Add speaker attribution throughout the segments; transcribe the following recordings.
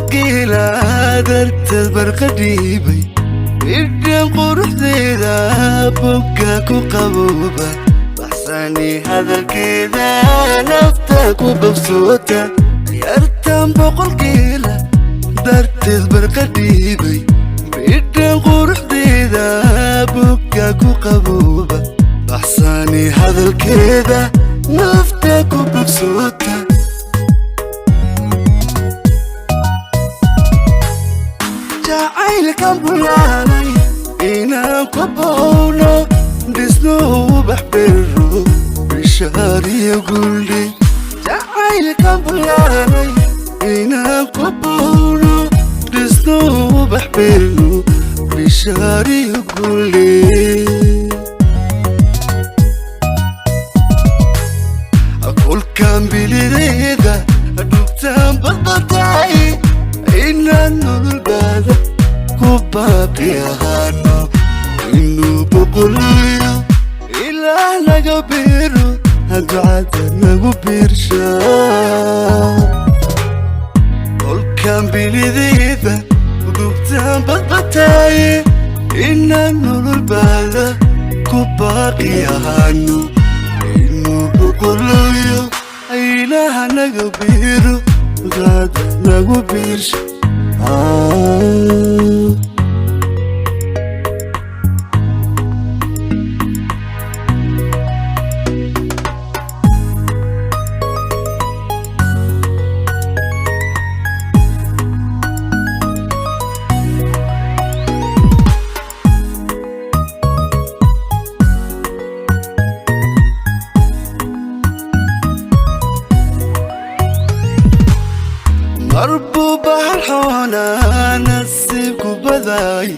Speaker 1: Boqolkiila darteed barqa dhiibay, idhan quruxdeeda bogga ku qabooba, baxsani hadalkeeda nafta ku bogsoota. Yartan boqolkiila darteed barqa dhiibay, idhan quruxdeeda bogga ku qabooba, baxsani hadalkeeda nafta ku bogsoota. Jacaylkan bulaalay inaan ku bowno, dhisno ubax bero, bishaariyo guldhe. Jacaylkan bulaalay inaan ku bowno, dhisno ubax bero, bishaariyo guldhe. Kulkan bilideeda dhugtaan badbadaay, inaan nololbaada ku baaqi ahaano, inuu boqoliyo ilaah naga biiro, ducada nagu biirsha. Kolkan bilideeda dhugtaan badbataaye, inaan nololbaada ku baaqi ahaano, inuu boqoliyo ilaah naga biiro, ducada nagu biirsha. Marbuu bahal xoonaa nasiibku badaay,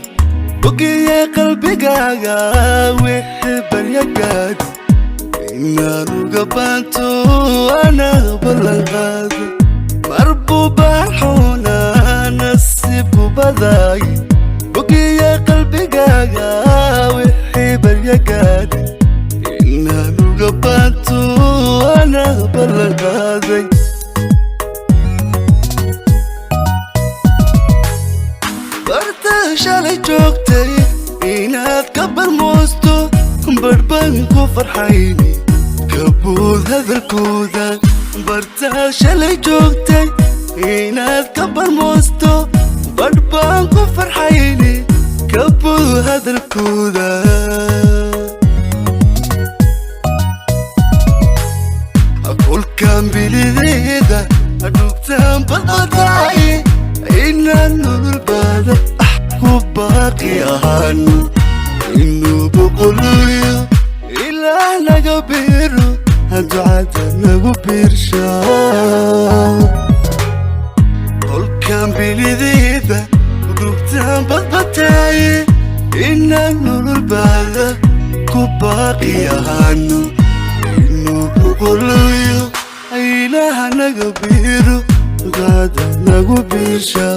Speaker 1: bogiye qalbigaaga wixii baryagaadhi, inaan uga baanto anaa ballan qaada. Marbuu bahal xoonaa nasiibku badaay, bogiye qalbigaaga wixii baryagaadhi, inaan uga baanto anaa ballan qaaday. Barta shalay joogtay inaad ka barmoosto, barhbaan ku farxayni kabuud hadalkooda. Bartaa shalay joogtay inaad ka barmoosto, barhbaan ku farxayni kabuud hadalkooda. Kulkan bilideeda dhugtaan badbadaay, inaan nololbaada ku baaqi ahaano, inuu boqoliyo ilaah naga biiro, ducada nagu biirsha. Kolkan bilideeda dhugtaan badbataaye, inaan nololbaada ku baaqi ahaano, inuu boqoliyo ilaah naga biiro, ducada nagu biirsha.